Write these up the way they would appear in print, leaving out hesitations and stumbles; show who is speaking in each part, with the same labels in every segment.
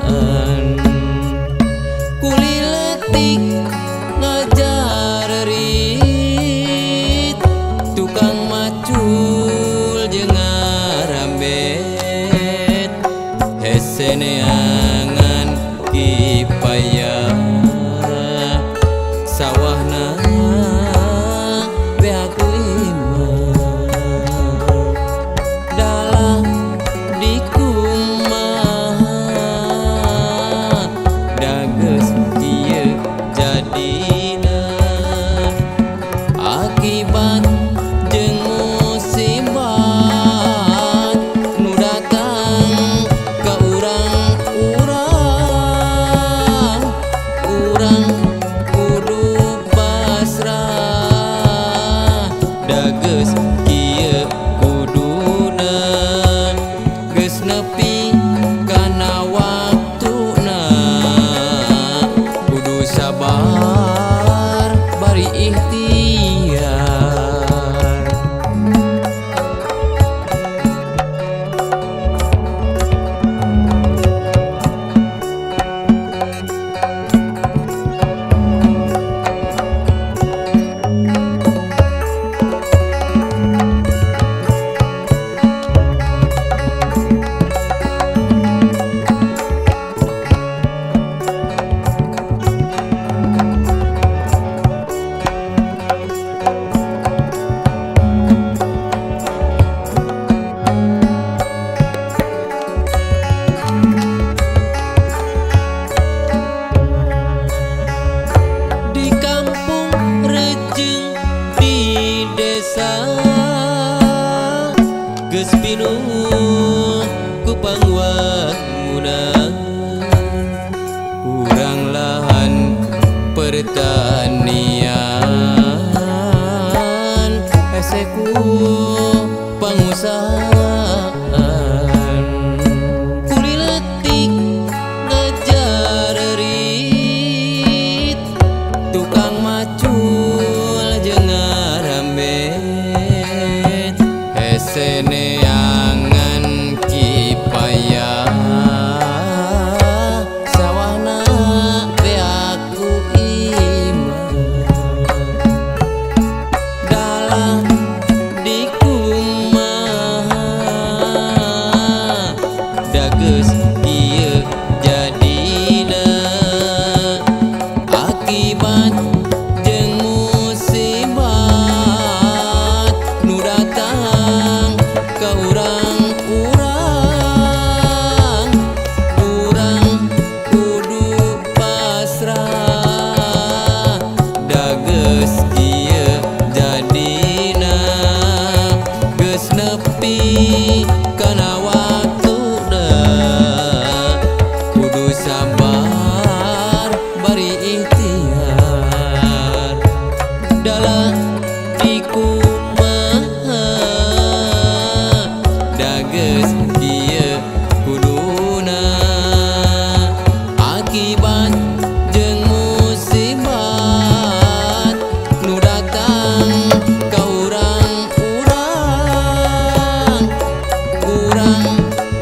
Speaker 1: Kumahaan kuli leutik ngajar rit, tukang macul jeung ngarambet, hese neangan kipayah, sawahna beak ku imah. Dalah dikumaha, da geus kieu jadina, akibat jeung musibah nu datang ka urang-urang. Urang kudu pasrah, da geus kieu kuduna, geus nepi kana waktuna, kudu sabar bari ikhtiar. Di kampung rejeng di desa, geus pinuh ku pangwangunan, kurang lahan pertanian, hese ku pangusahaan. Kuli leutik ngejar rit, tukang macul jeung ngarambet, hese neangan kipayah, sawahna beak ku imah. Dalah dikumaha, da geus kieu jadina, akibat jeung musibah nu datang ka urang-urang. Urang kudu pasrah, da geus kieu jadina, geus nepi kana waktuna, kudu sabar bari ikhtiar. Dalah dikumaha, da geus kieu kuduna, akibat jeung musibah nu datang ka urang-urang. Urang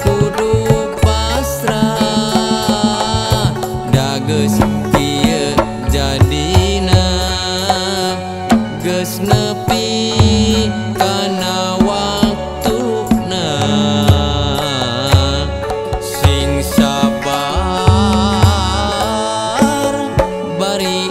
Speaker 1: kudu pasrah, da geus kieu jadina, geus nepi kana waktuna, sing sabar bari